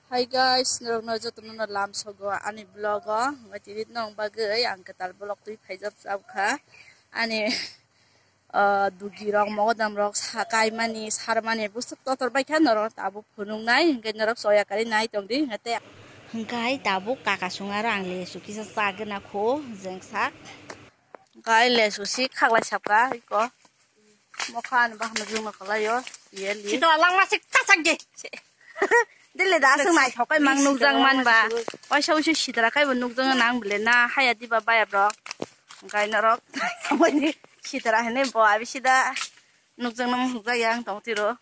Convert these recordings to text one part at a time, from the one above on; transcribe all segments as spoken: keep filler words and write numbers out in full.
Hi guys, norokno jotono no lamsogo ani vlog o. Hwnba tini nong bagwi ang kwtal vlog twi phaijak jabkha. Ani, ah, dugi rok, mogodam rok sa kaimani, sarmani bwswk totor baikha, norok tabuk phunuknai, hwnkhe norok soya kari nai tongdi, hwnkhe tei hwnkhe tabuk kaka sung aro ang lesu kisa chagwna kho jengsak. Hwnkhe lesu si khaklai sapkha iko. Mokha ani bahai no jungno kwlaio, yeli. Sito alang masik chasak ge. Dile da aswk naithok kai mang nukjak man ba. Waisa waisa sidra kai bo nukjak nang bile na haya diba baya bro. Hwnkhe norok. Sitra hene bo abi sida nukjak nang hukjak yang tong tiro.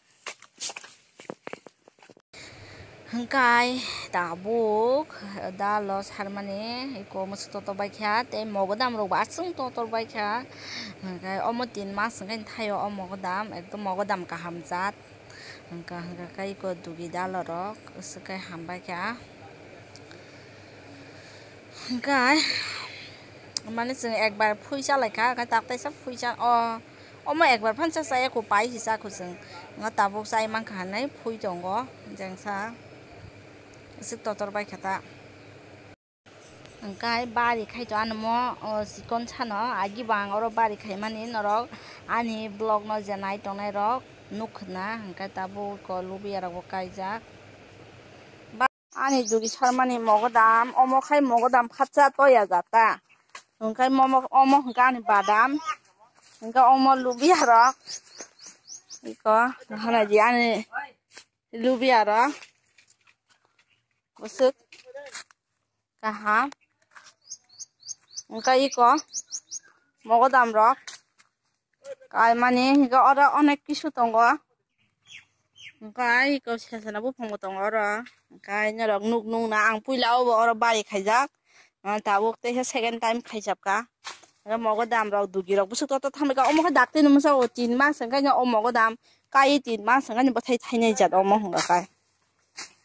Hwnkhe tabuk dalo sarmani iko mwswk toto baikha tei mogodam rok bo aswk totor baikha. Hwnkhe omo tin mas hwnkhe thaio o mogodam, ekdom mogodam kaham jat. Hwnkhe, hwnkhe khe iko dugi dalo rok aswk khe hambaikha. Hwnkhe mane chwng ekbar phui chalaikha, hwnkhe tak taisa phui cha o. Omo ekbar phan cha chaya kho pai si cha kho chwng. Nga tabuk chai mankha hinwi phui tongo jengsa. Aswk totor baikha ta. Hwnkhe bari khai to ano mo, o, chikon sano agi bo ang oro bari khaimani norok ani vlog no je nai tongnai rok nuk khna hwnkhe tabuk ko lubiya rok bo kaijak. Ani dugi sarmani mogodam, omo khai mogodam phatsa toya jata. Hwnkhe momo, omo hwnkhe ani badam. Hwnkhe omo lubiya rok. Iko, hana di ani lubiya rok. Bwswk kaham. Hwnkhe iko mogodam rok. Kaimani hwnkhe oro onek kisu tongo. Hwnkhe iko sesena buphang bo tongo oro. Hwnkhe norok nuk nukna ang puila obo oro bari khaijak. Ah, tabuk teisa second time khaijak ka. Hwnkhe mogodam rok dugi rok bwswk toto thamwi ka. Omo khe dakti ni mwsa o tin mas hwnkhe o mogodam kai tin mas hwnkhe bwthai thainai jat omo hwnkha kai.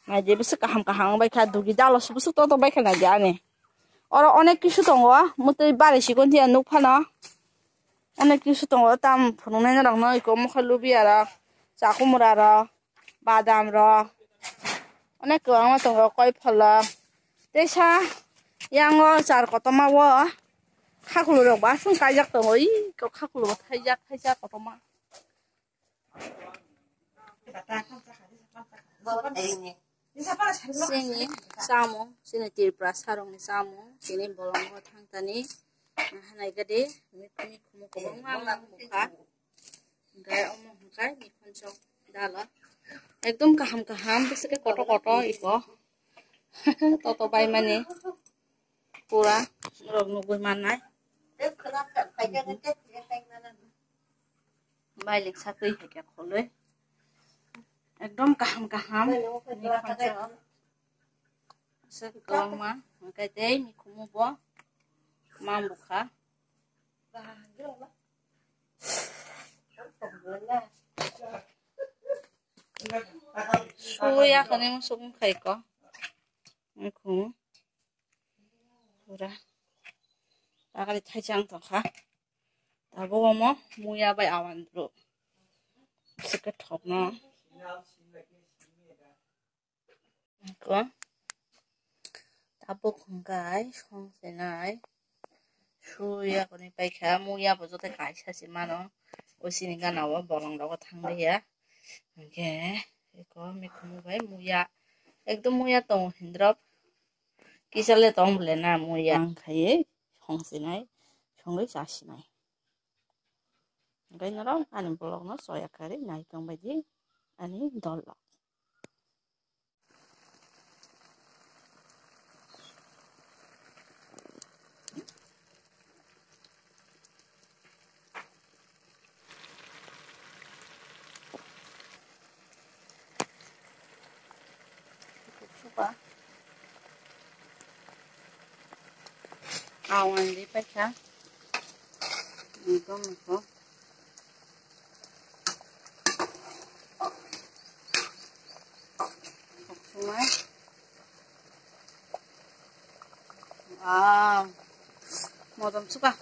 Naidi bwswk kaham kaham wngbai kha dugi dalo se bwswk toto bai kha naidi ani. Oro onek kisu tongo, mwtwi bari sikon tiya nuk phano. Onek kisu tongo, tam phunuknai norokno iko mokhe lubiya rok, chakumra rok, badam rok, onek kwbangma tongo, koiphol rok. Teisa yango char kotorma o khaklurok bo aswk kaijak tongo, iko khaklurok thaijak thaijak kotorma. Chini samung, chini Tripura sarokni samung, chini bolongo thangtani, hanai gade, mikhumu kwbangma mang bukha. Hwnkhe omo hwnkhe mikhonsok dalo. Ekdom kaham kaham, bwswk khe kotor kotor iko. Toto baimani pura norok nugwi mannai. Bailik sakwi hai khe kholwi. Ekdom kaham kaham. Aswk kwbangma hwnkhe tei mikhumu bo mang bukha. Suya khani musuk khai ko. Mikhumu. Pura. Takali thaijang tongkha. Tabuk omo muya bai awandru. Bwswk khe thokno. Ko. Tabuk hwnkhe song sinai. Suya koni paikha, muya bo joto kaisa se mano. O sini gana o bolong rogo thang liya. Hwnkhe eko mikhumu bai muya. Ekdom muya tongo hindrop. Kisa le tong bole na muya. Ang khai song sinai, songwi cha sinai. Hwnkhe norok ani vlog no soya kari nai tong bai di ani dol rok. Awan di paikha. Niko niko. Wow. Modom suka.